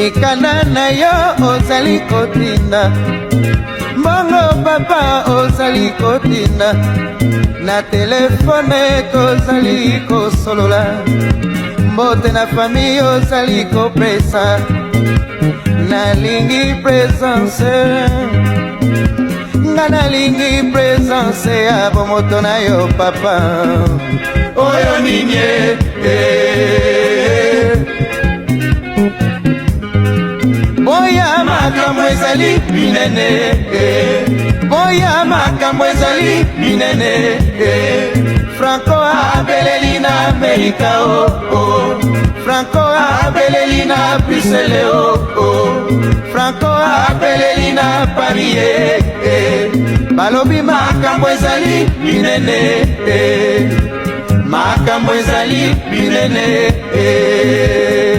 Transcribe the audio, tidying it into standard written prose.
Mikanda na yo ozali kotinda, mbongo papa ozali kotinda, na telefone tozali kosolola, mbote na famille ozali kopesa. Nalingi presence, nga nalingi presence ya bomoto na yo papa. Oyo nini eh? Boya makambo ezali minene eh. Boya makambo ezali minene eh. Franco abeleli na Amerika oh, oh. Franco abeleli na Bruxelles oh, oh. Franco abeleli na Paris eh, eh. Balobi makambo ezali minene eh. Makambo ezali minene eh.